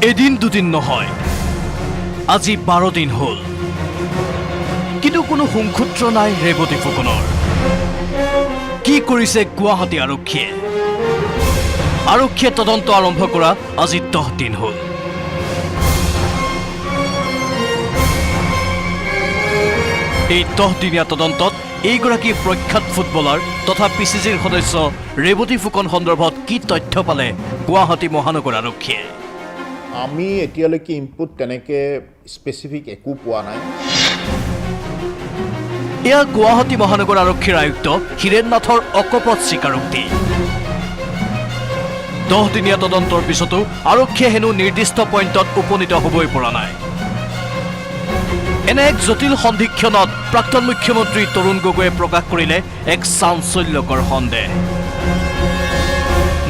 এদিন দুদিন নহয়, আজি 12 দিন হ'ল, কিন্তু কোনো শুংসূত্ৰ নাই ৰেৱতী ফুকনৰ। কি কৰিছে গুৱাহাটী আৰক্ষীয়ে? আৰক্ষীয়ে তদন্ত আৰম্ভ কৰা আজি 10 দিন হ'ল। এই 10 দিনীয়া তদন্তত এইগৰাকী প্ৰখ্যাত ফুটবলাৰ তথা পিচিজিৰ সদস্য ৰেৱতী ফুকন সন্দৰ্ভত কি তথ্য পালে গুৱাহাটী মহানগৰ আৰক্ষীয়ে? আমি এতিয়ালৈকে ইনপুট তেনেকৈ স্পেচিফিক একো পোৱা নাই। এয়া গুৱাহাটী মহানগৰ আৰক্ষীৰ আয়ুক্ত হীৰেণ নাথৰ অকপট স্বীকাৰোক্তি। 10 দিনীয়া তদন্তৰ পিছতো আৰক্ষীয়ে হেনো নিৰ্দিষ্ট পইণ্টত উপনীত হ'বই পৰা নাই। এনে এক জটিল সন্ধিক্ষণত প্ৰাক্তন মুখ্যমন্ত্ৰী তৰুণ গগৈয়ে প্ৰকাশ কৰিলে এক চাঞ্চল্যকৰ সন্দেহ।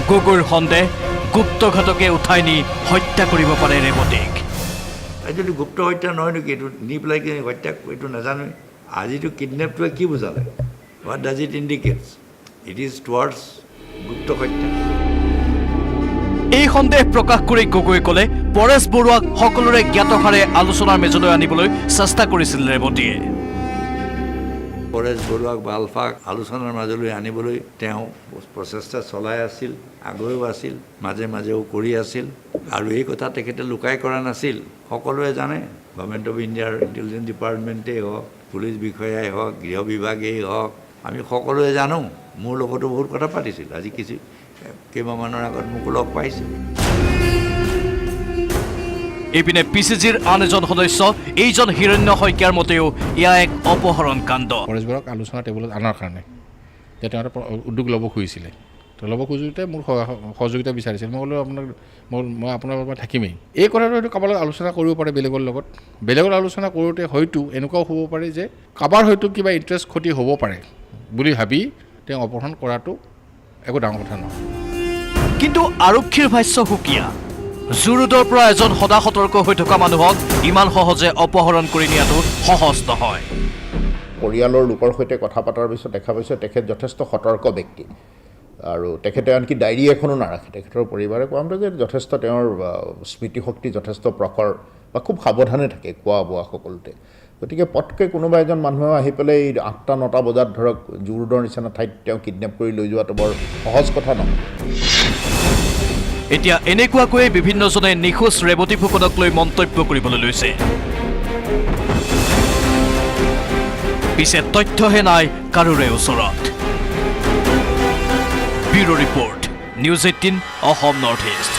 গগৈৰ সন্দেহ, গুপ্তঘাতকে উঠাই নি হত্যা কৰিব পাৰে ৰেৱতীক। এইটোতো গুপ্ত হত্যা নহয় নেকি? এইটো নি পেলাই কি হত্যা, এইটো নাজানোৱে। আজিতো কিডনেপটোৱে কি বুজালে? What does it indicates? It is towards গুপ্ত হত্যা। এই সন্দেহ প্ৰকাশ কৰি গগৈয়ে ক'লে, পৰেশ বৰুৱাক সকলোৰে জ্ঞাতসাৰে আলোচনাৰ মেজলৈ আনিবলৈ চেষ্টা কৰিছিল ৰেৱতীয়ে। পৰেশ বৰুৱাক বা আলফাক আলোচনাৰ মাজলৈ আনিবলৈ তেওঁ প্ৰচেষ্টা চলাই আছিল, আগেও আছিল, মাজে মাজেও কৰি আছিল আৰু এই কথা তেখেতে লুকাই কৰা নাছিল। সকলোৱে জানে, গভৰ্ণমেণ্ট অফ ইণ্ডিয়াৰ ইণ্টেলিজেঞ্চ ডিপাৰ্টমেণ্টেই হওক, পুলিচ বিষয়াই হওক, গৃহ বিভাগেই হওক, আমি সকলোৱে জানো। মোৰ লগতো বহুত কথা পাতিছিল। আজি কিছু কেইমাহমানৰ আগত মোকো লগ পাইছিল। ইপিনে পিচিজিৰ আন এজন সদস্য এইজন হিৰণ্য শইকীয়াৰ মতেও এয়া এক অপহৰণ কাণ্ড। পৰেশ বৰুৱাক আলোচনা টেবুলত অনাৰ কাৰণে যে তেওঁ এটা উদ্যোগ ল'ব খুজিছিলে, তো ল'ব খোজোঁতে মোৰ সহযোগিতা বিচাৰিছিল। মই ক'লোঁ, আপোনাক মই আপোনাৰ পৰা থাকিমেই। এই কথাটো হয়তো কাৰোবাৰ লগত আলোচনা কৰিব পাৰে, বেলেগৰ লগত। বেলেগৰ আলোচনা কৰোঁতে হয়তো এনেকুৱাও হ'ব পাৰে যে কাৰোবাৰ হয়তো কিবা ইণ্টাৰেষ্ট ক্ষতি হ'ব পাৰে বুলি ভাবি তেওঁ অপহৰণ কৰাটো একো ডাঙৰ কথা নহয়। কিন্তু আৰক্ষীৰ ভাষ্য সুকীয়া। জুৰোডৰ পৰা এজন সদা সতৰ্ক হৈ থকা মানুহক ইমান সহজে অপহৰণ কৰি নিয়াটো সহজ নহয়। পৰিয়ালৰ লোকৰ সৈতে কথা পতাৰ পিছত দেখা পাইছে, তেখেত যথেষ্ট সতৰ্ক ব্যক্তি আৰু তেখেতে আনকি ডায়েৰী এখনো নাৰাখে। তেখেতৰ পৰিবাৰে কোৱা মতে যে যথেষ্ট তেওঁৰ স্মৃতিশক্তি যথেষ্ট প্ৰখৰ বা খুব সাৱধানে থাকে খোৱা বোৱা সকলোতে। গতিকে পটকৈ কোনোবা এজন মানুহ আহি পেলাই এই 8টা 9টা বজাত ধৰক জুৰোডৰ নিচিনা ঠাইত তেওঁ কিডনেপ কৰি লৈ যোৱাটো বৰ সহজ কথা নহয়। এতিয়া এনেকুৱাকৈয়ে বিভিন্নজনে নিখোজ ৰেৱতী ফুকনক লৈ মন্তব্য কৰিবলৈ লৈছে। পিছে তথ্যহে নাই কাৰোৰে ওচৰত। Bureau report, news 18, Assam north east.